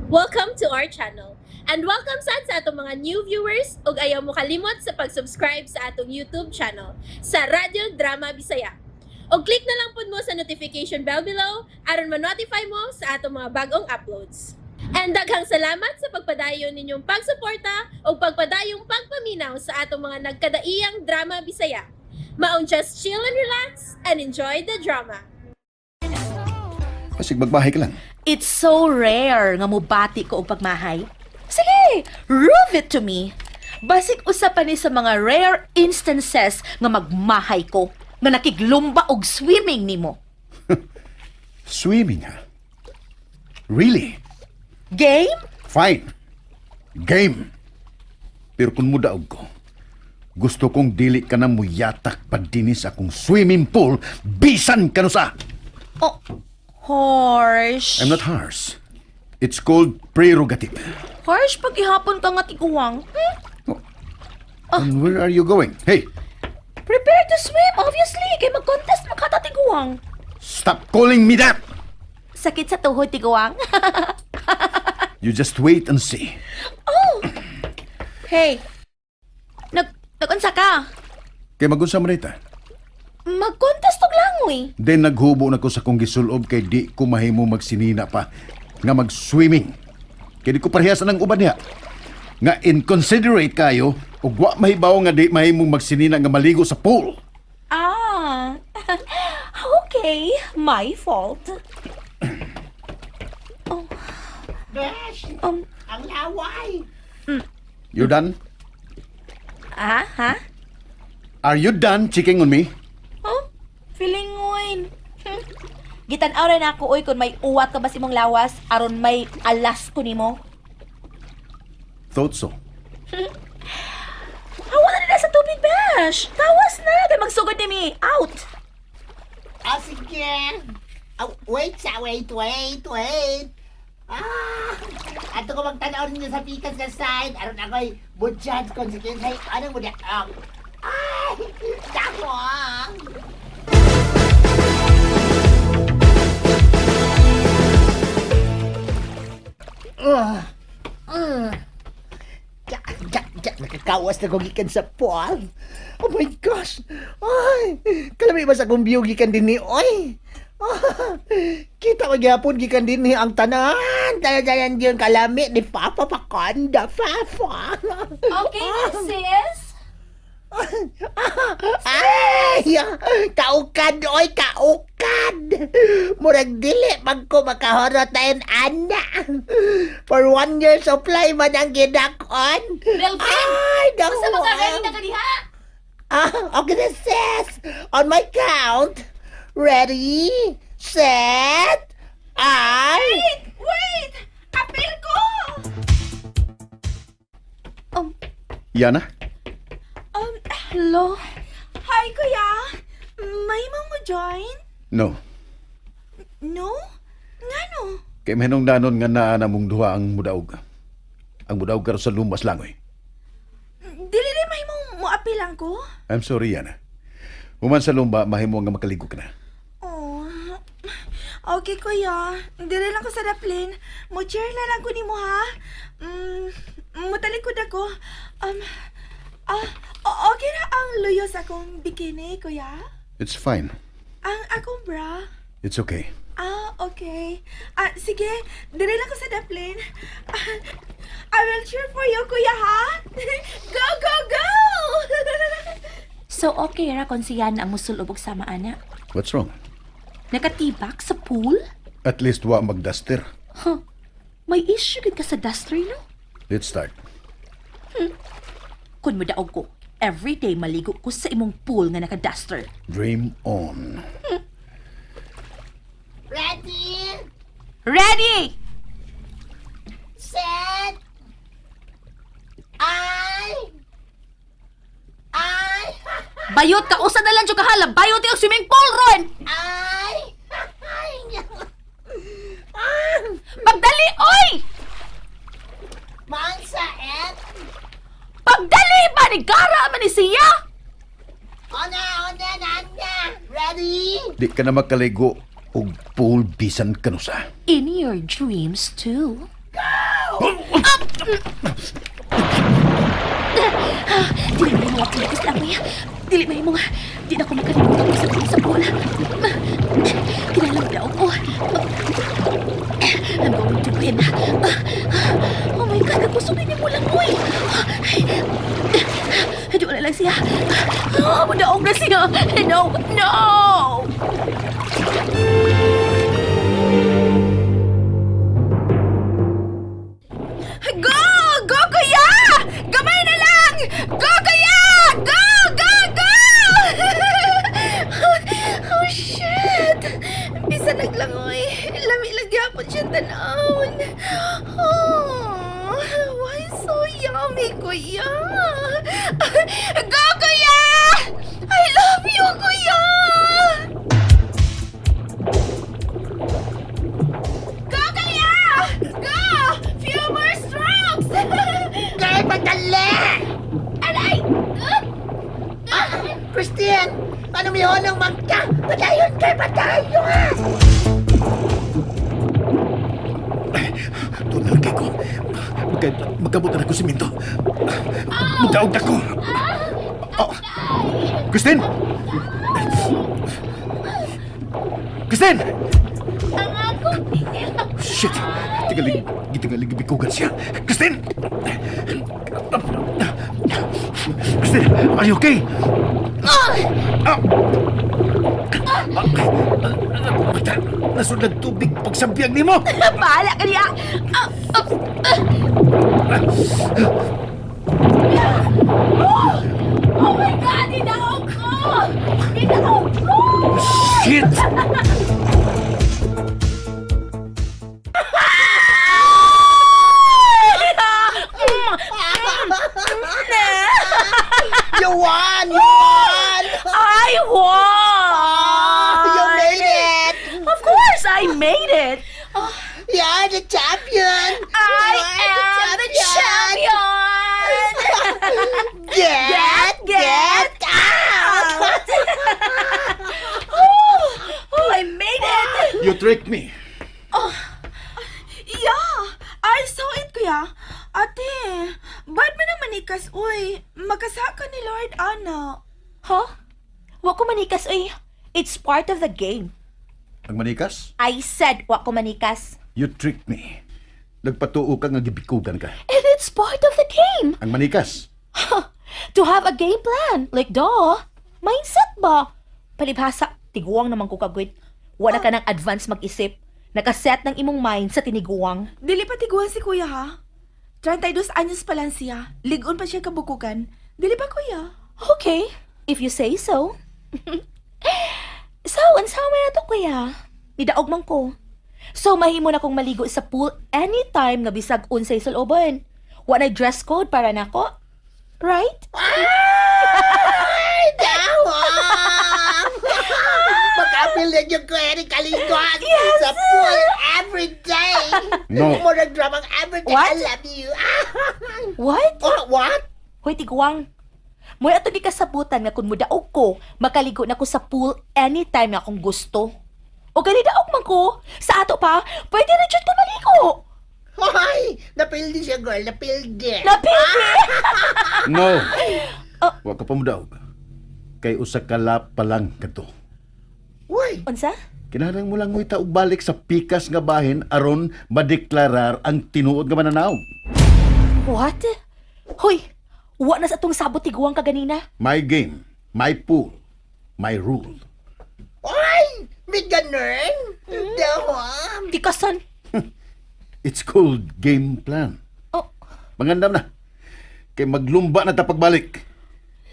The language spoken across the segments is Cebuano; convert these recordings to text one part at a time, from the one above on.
Welcome to our channel. And welcome sad sa atong mga new viewers ug ayaw mo kalimot sa pag-subscribe sa atong YouTube channel sa Radyo Drama Bisaya. Og click na lang pud mo sa notification bell below aron ma-notify mo sa atong mga bagong uploads. And daghang salamat sa pagpadayon ninyong pagsuporta ug pagpadayong pagpaminaw sa atong mga nagkadaiyang drama Bisaya. Maong just chill and relax and enjoy the drama. Basig magmahay ka lang. It's so rare nga mobati ko og pagmahay. Sige, prove it to me. Basig usa pa ni sa mga rare instances nga magmahay ko, nga nakiglumba og swimming nimo. Swimming, ha? Really? Game? Fine. Game. Pero kung mudaog ko, gusto kong dili ka na muyatak pa dinhi sa akong swimming pool, bisan kanusa. Oh, harsh. I'm not harsh. It's called prerogative. Harsh pag ihapon ka nga tiguang. Oh. And where are you going? Hey, Prepare to swim, obviously. Kay mag-contest man ka ta, tiguang. Stop calling me that! Sakit sa tuhod, tiguang. You just wait and see. Oh! Hey. Nag-unsa ka? Kay magunsa man ita. Mag-contest og langoy. Then naghubo na ko sa kong gisulob kay di ko mahimo magsinina pa nga mag-swimming. Kay di ko parehas ng uban niya. Nga inconsiderate kayo ug wa mahibaw nga di mahimo magsinina nga maligo sa pool. Ah. Okay. My fault. Oh. Besh! Ang laway! You done? Ah, ha? Are you done checking on me? Oh, feeling win. Gitan-aw ra na ako oy kung may uwat ka ba sa imong lawas aron may alas ko nimo. Thought so. Hawa na nila sa tubig, Besh. Tawas na kay magsugod ni mi. Out. Ah, sige! Ah, wait sa, wait, wait, wait! Ah! Ato ko magtanaw ninyo sa pikas ka side. Aron ako'y butchad kung sa kinsay. Anong mo Ay! Dako! Ah! Ja, ja, ja, nakakawas na ko gikan sa pool. Oh my gosh! Ay, kalami ba sa akong view gikan dinhi, oy? Ah, kita ko gyapon gikan dinhi ang tanan. Tanan yun kalami ni Papa Pakonda, Papa. Okay, sis. Ay, kaukad, oy, kaukad. Murag dili man ko makahorot na yun, ana. For one year supply man ang gidakon. Melvin! Ay, naku. Basta maka-ready na ka diha. Ah, okay na, sis. On my count. Ready, set, ay! Wait! Wait! Apil ko! Yana? Hello? Hi, kuya. May mo join? No. No? Ngano? Kay mahinungdanon nga naa na mong duha ang mudaog. Ang mudaog karon sa lumbas langoy. Dili rin may mo moapil lang ko? I'm sorry, Yana. Human sa lumba, mahimo nga makaligo ka na. Oh. Okay, kuya. Dili lang ko sa daplin. Mo cheer na lang ko nimo ha. Mutalikod ako. Ah, okay na ang luyo sa akong bikini, kuya? It's fine. Ang akong bra? It's okay. Ah, okay. Ah, sige. Dili lang ko sa daplin. Ah, I will cheer for you, kuya, ha? Go, go, go! So, okay ra kung siya na ang musulob og sama, ana. What's wrong? Nakatibak sa pool? At least wa magduster. Huh. May issue gid ka sa duster, no? Let's start. Kung mudaog ko, everyday maligo ko sa imong pool nga naka-duster. Dream on. Ready, Ready! set, ay! Ay! Bayot ka! Usa na lang dyan kahala! Bayot yung swimming pool ron! Ay! Ay! Pagdali, oy! Maansa, et! Pagdali ba ni Gara man ni siya? Ona, ona, nana! Ready? Di ka na makaligo og pool bisan kanusa. In your dreams too. Go! Dili mahimo ako likas lang niya. Dili mahimo nga. Di na ko makalimot ako sa pool. Kinahanglan daw ko. I'm going to win. Oh my God, kakusog niya mo lang, uy. Di wala lang siya. Oh, mudaog na siya. No, no! Go! Go, kuya! Gamay na lang! Go, kuya! Go! Go! Go! Oh, shit! Bisa naglangoy. Lami lang gyapon siya tanawon. Oh, why so yummy, kuya? Go, kuya! I love you, kuya! Go, kuya! Go! Few more strokes! Kay padali! Aray! Christine! Paano may honong magka? Patayon kay patayon! Doon na lang kay ko. Magkabot na ko simento. Magdaog na ko. Oh. Christine! Christine! Ang akong tingin! Shit! Tingalig, gitingalig bikugan siya. Christine! Christine, are you okay? Ah! Nasunod tubig pagsabiyag nimo. Bahala ka niya! Ah, ah, ah. Oh! Oh my God! Hinaog ko! Hinaog ko! Shit! You won! You won! I won! You made it! Of course, I made it! You're the champion! I You're am the champion! Get, Get out! Oh, I made it! You tricked me. Yeah, I saw it, kuya. Ate, ba't man ang manikas, uy? Magkasa ka ni Lord Ana. Huh? Wa ko manikas, uy. It's part of the game. Ang manikas? I said wa ko manikas. You tricked me. Nagpatuo ka nga gibikugan ka. And it's part of the game. Ang manikas. To have a game plan. Like, duh. Mindset ba? Palibhasa, tiguang naman ko kagwit. Wala ka ng advance mag-isip. Nakaset ng imong mind sa tiniguang. Dili pa tiguan si kuya, ha? 32 anyos pa lang siya. Ligon pa siya kabukugan. Dili pa, kuya? Okay, if you say so. So, unsa man na to, kuya? Nidaog man ko. So, mahimo na kong maligo sa pool anytime nga bisag unsay suloban. Wa na dress code para nako. Right? Ay, dawang! Makapil na yung kuya ni Kalingon sa pool every day! No. Murag dramang every day. What? I love you. What? Oh, what? Hoy, tiguang. Moy ato di kasabutan nga kun mudaog ko, makaligo na ko sa pool anytime nga akong gusto. O gani daog man ko, sa ato pa, pwede na jud ko maligo. Hoy! Napildi siya, girl. Napildi. Napili! No. Wa ka pa mudaog. Kay usa ka lap pa lang kadto. Uy! Unsa? Kinahanglan mo lang mo'y taog balik sa pikas nga bahin aron madeklarar ang tinuod nga mananaw. What? Hoy, wa na sa atong sabot tiguang kaganina. My game, my pool, my rule. Uy! May ganun? Dawang! Tikasan. It's called game plan. Oh, Mangandam na. Kay maglumba na ta pagbalik.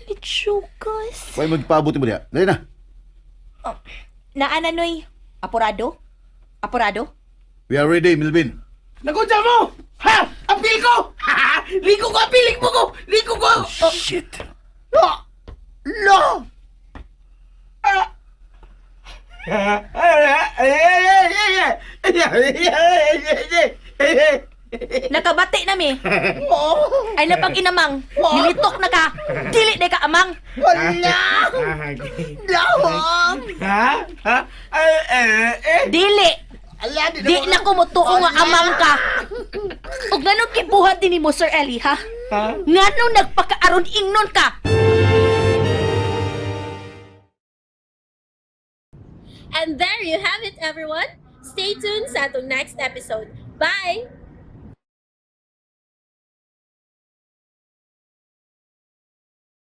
litsugas. Way magpaabot mo diha. Dali na. Naana noy. Apurado? Apurado? We are ready, Milvin. Nagunsa mo! Ha! Apil ko! Ha! Liko ko! Apilik mo ko! Liko ko! Oh, Shit. Lo! Lo! Nakabati na mi. Oh! Ay napang inamang. Nilitok na ka. Dili na ka amang. Wala! Dawang! Ha? Ha? Eh, eh, eh. Dili. Ala, Di na ko mutuo nga amang ka. Ug nganong gibuhat din nimo, Sir Eli, ha? Ha? Nganong nagpakaaron ingnon ka? And there you have it, everyone. Stay tuned sa atong next episode. Bye!